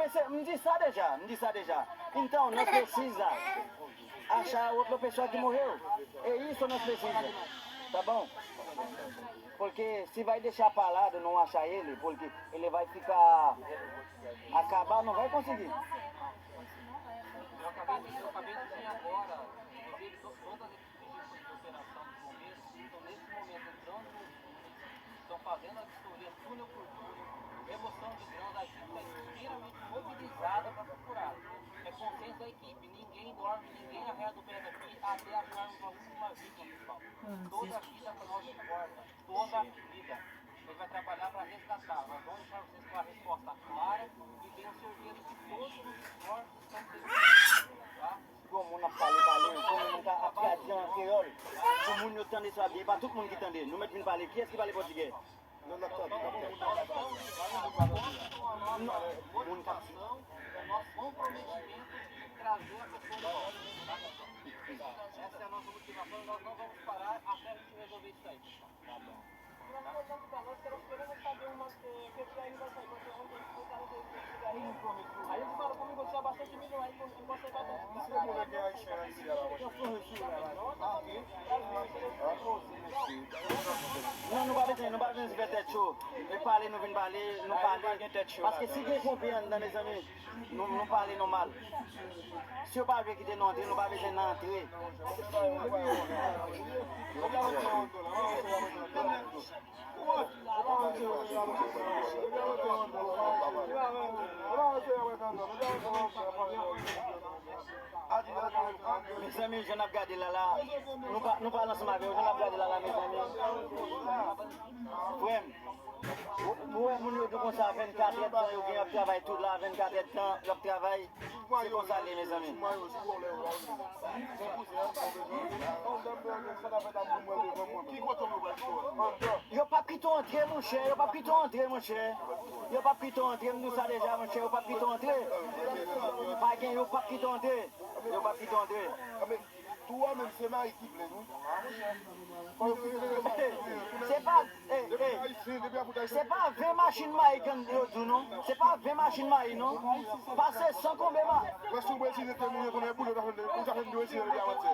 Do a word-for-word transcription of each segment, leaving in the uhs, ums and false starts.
Se, m di sa deja, m di sa deja. Então, nós precisa achar outra pessoa que morreu. É isso, nós precisa. Tá bom? Porque se vai deixar pra lá, não achar ele, porque ele vai ficar acabar, não vai conseguir. Eu acabei de, eu acabei de vir agora, inclusive, to-, todas as equipes de operação dos bombeiros estão nesse momento entrando nos túneis, estão fazendo a vistoria túnel por túnel, remoção de grãos, a equipe está extremamente mobilizada para procurar. É consciência da equipe, ninguém dorme, ninguém arreda o pé daqui até acharmos a última vítima, pessoal. Toda vida para nós importa, toda vida. Ele vai trabalhar para resgatar. Nós vamos deixar vocês com a resposta clara e tenho certeza que todos os esforços estão sendo feitos, tá? Gon moun ap pale, pale, gon moun ka ap tradui an kreyòl. Pou moun yo tande sa byen, pa tout moun ki tande. Nou mèt vin pale. Kiyès ki pale pòtigè? Non, n ap tande, n ap tande. Non, moun k ap. Essa é a nossa motivação, nós não vamos parar até a gente resolver isso aí, pessoal. Non, nou pa bezwen, nou pa bezwen fè tèt cho. E pale, nou vin pale, nou pale. Paske si gen ponpye anndan, mezanmi, nou, nou pale nòmal. Si yo pa vle kite nou antre, nou pa bezwen nan antre. Mezanmi, jan n ap gade la la, nou pa, nou pale ansanm avè yo, jan n ap gade la la, mezanmi. Frè m, ou, ou wè moun yo di konsa, vennkat èdtan yo gen ap travay tout la, vennkat èdtan yo ap travay. Se konsa l ye, mezanmi. Yo p ap kite w antre, monchè. Yo p ap kite w antre, monchè. Yo p ap kite w antre. M di w sa deja, monchè. Yo p ap kite w antre. Pa gen, yo p ap kite w antre. Yo p ap kite w antre. Tou a menm, se mayi ki ple nou. Se pa, eh, eh, se pa ven machin mayi ke yo di w non. Se pa ven machin mayi non. Pase san konbe ma. Prèske Brezilyen te mouri konnen boule ta fè, ou ta fè Brezilyen depi avansè.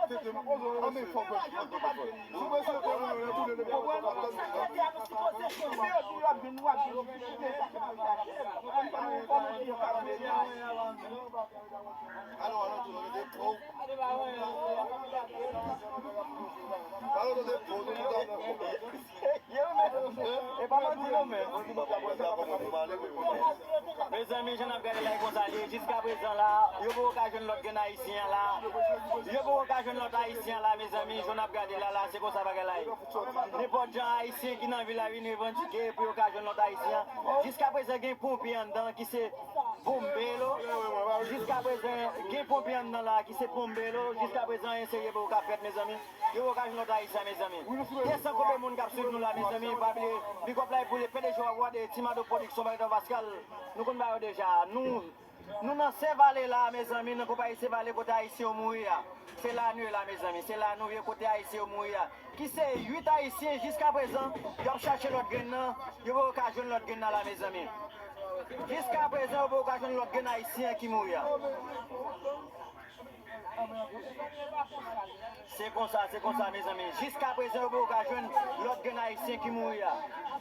Te te, an men fò Brezilyen te fè. Si Brezilyen te mouri, boule depi avansè. Alò, alò, tou, alò, de pou. Alò, de pou, de pou. Yo, men, e pa manti non, men. Mezanmi, jan n ap gade la, e konsa l ye. Jiska prezan la, yo poko ka jwenn lòt grenn ayisyen an la. Yo poko ka jwenn lòt ayisyen an la, mezanmi, jan n ap gade la la, se konsa bagay la ye. Nenpòt jan ayisyen ki nan vil la vin revandike pou yo ka jwenn lòt ayisyen an. Jiska prezan gen ponpye anndan ki se Bombelo. Jiska prezan, gen ponpye anndan la ki se Bombelo. Jiska prezan, anyen serye poko ka fèt, mezanmi. Yo poko ka jwenn lòt ayisyen, mezanmi. De san konbe moun k ap swiv nou la, mezanmi. Pa bliye, big up la pou le P D G Wagwad e Timado Production, Baydò Pascal. Nou konn ba yo deja. Nou, nou nan Sevale la, mezanmi, nan konpayi Sevale kote ayisyen yo mouri a. Se la nou ye la, mezanmi. Se la nou ye kote ayisyen yo mouri a. Ki se uit ayisyen, jiska prezan, y ap chache lòt grenn nan, yo poko ka jwenn lòt grenn nan la, mezanmi. Jiska prezan, yo poko ka jwenn lòt grenn ayisyen ki mouri a. Se konsa, se konsa, mezanmi. Jiska prezan, yo poko ka jwenn lòt grenn ayisyen ki mouri a.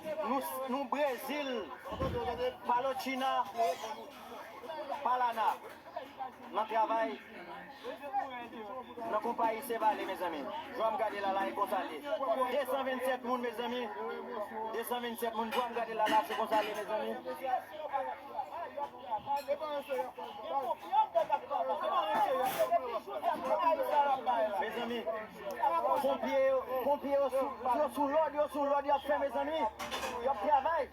Nou, nou Brezil, Palotina, Palana, nan travay. Nan konpayi Sevale, mezanmi. Jan m gade la, la, e konsa l ye. De san vennsèt moun, mezanmi. De san vennsèt moun, jan m gade la, la, se konsa l ye, mezanmi. Mezanmi, ponpye yo, ponpye yo sou, yo sou lòd, yo sou lòd, y ap fè, mezanmi. Y ap travay.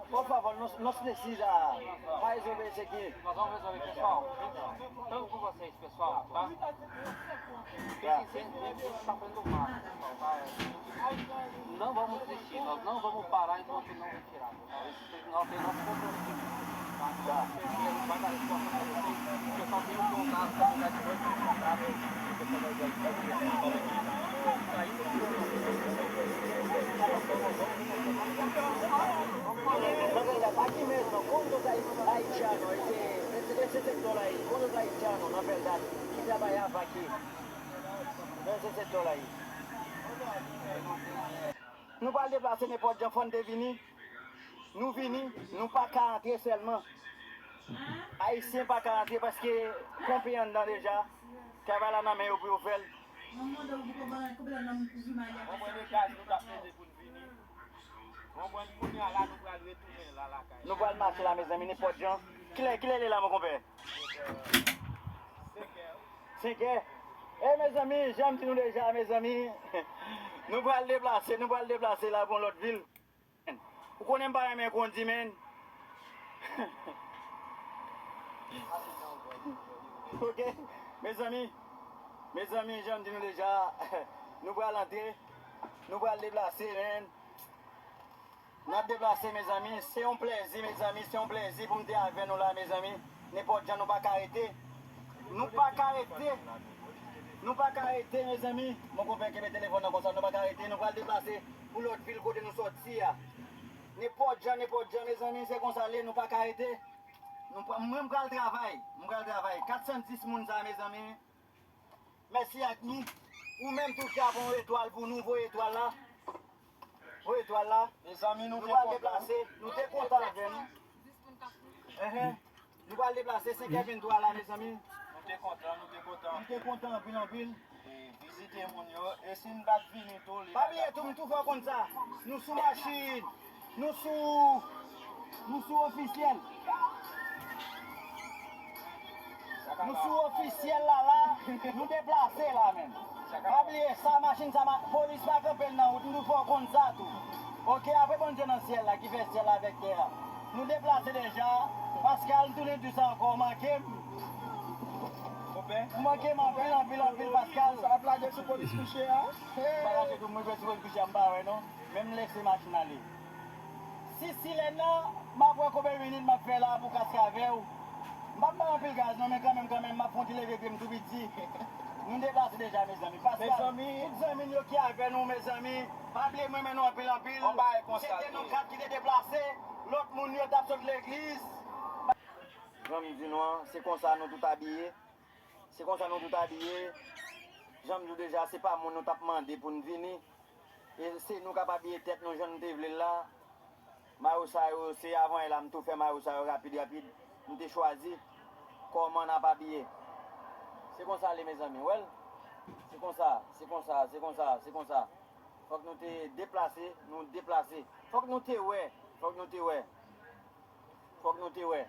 Por favor, nós, nós precisa mais resolver isso aqui. Nós vamos resolver, pessoal. Tanto com vocês, pessoal, tá? Tem que ser, tem que estar fazendo o máximo, pessoal, tá? Não vamos desistir, nós não vamos parar enquanto não retirar, pessoal. Esse, nós temos nosso compromisso, tá? Então, com certeza, vai dar resposta pra vocês. O pessoal tem um contato, tá? Depois tem um contato. Bagay la pa Ese mesmo, ¿cuántos hay haitianos? Ese, ese, ese sector ahí, ¿cuántos haitianos? Nan Verdad, ki travay avake nan ese sector ahí. Nou pral deplase nenpòt jan, fò n te vini. Nou vini, nou pa ka antre sèlman. Ayisyen pa ka antre paske konpè anndan deja. Travay la nan men yo pou yo fè l. Mwen mande w pou konpè, konpè la nan men pou vin maryaj. Konpè de kaz nou t ap mete pou n vini. Konprann kounye a la nou pral retounen la lakay. Nou pral mache la, mezanmi, nenpòt jan. Kilè, kilè li la, mon konpè? Senkè. Senkè. E, mezanmi, jan m di nou deja, mezanmi, nou pral deplase, nou pral deplase la pou yon lòt vil. Ou konnen m pa renmen kondi, men. Ok, mezanmi, mezanmi, jan m di nou deja, nou pral antre, nou pral deplase, men. N ap deplase, mezanmi. Se yon plèzi, mezanmi. Se yon plèzi pou m te avè nou la, mezanmi. Nenpòt jan, nou pa ka rete. Nou pa ka rete. Nou pa ka rete, mezanmi. Mon konpè kenbe telefòn nan konsa. Nou pa ka rete. Nou pral deplase pou lòt vil kote nou sòti a. Nenpòt jan, nenpòt jan, mezanmi. Se konsa l ye. Nou pa ka rete. Nou pa, mwen, m pral travay. M pral travay. Kat san dis moun sa, mezanmi. Mèsi ak nou. Ou menm tou ki ap yon etwal pou nou, voye etwal la. Voye etwal la. Mezanmi, nou te kontan. Nou pral deplase. Nou te kontan avè nou. Enhen. Nou pral deplase senkè venntwa la, mezanmi. Nou te kontan, nou te kontan. Nou te kontan anpil, anpil. E vizite moun yo. E si n pa t vini tou, li pa bliye tou, m tou fè w konn sa. Nou sou machin. Nou sou, nou sou ofisyèl. Nou sou ofisyèl la, la. Nou deplase la menm. Pa bliye sa, machin sa, ma-, polis pa kanpe l nan wout, m tou fè w konn sa tou. Ok, apre Bondye nan syèl la, ki fè syèl la avèk tè a. Nou deplase deja. Pascal, m tounen di sa ankò, w manke m. Ou manke m anpil, anpil, anpil, Pascal. Sa ap lage sou polis kouche a. M pa kache tou, mwen jwe sou polis kouche a, m pa wè non. Men m lese machin ale. Si silèn nan, m ap wè konbyen minit m ap fè la pou kaske avè w. M p ap bay anpil gaz non, men kanmenm, kanmenm, m ap fè yon ti leve pye m tou piti. Nou deplase deja, mezanmi. Pascal, tout zanmi n yo ki avè nou, mezanmi, pa bliye m renmen nou anpil, anpil. Se te nou kat ki te deplase, lòt moun yo t ap sot legliz. Jan m di nou an, se konsa nou tout abiye. Se konsa nou tout abiye. Jan m di w deja, se pa moun nou t ap mande pou n vini. E se nou k ap abiye tèt nou jan n te vle l la. Mayo sa yo, se avan yè la m tou fè mayo sa yo rapid, rapid. M te chwazi kòman n ap abiye. Se konsa l ye, mezanmi, w wè l? Se konsa, se konsa, se konsa, se konsa. Fòk nou te deplase, nou deplase. Fòk nou te wè, fòk nou te wè. Fòk nou te wè.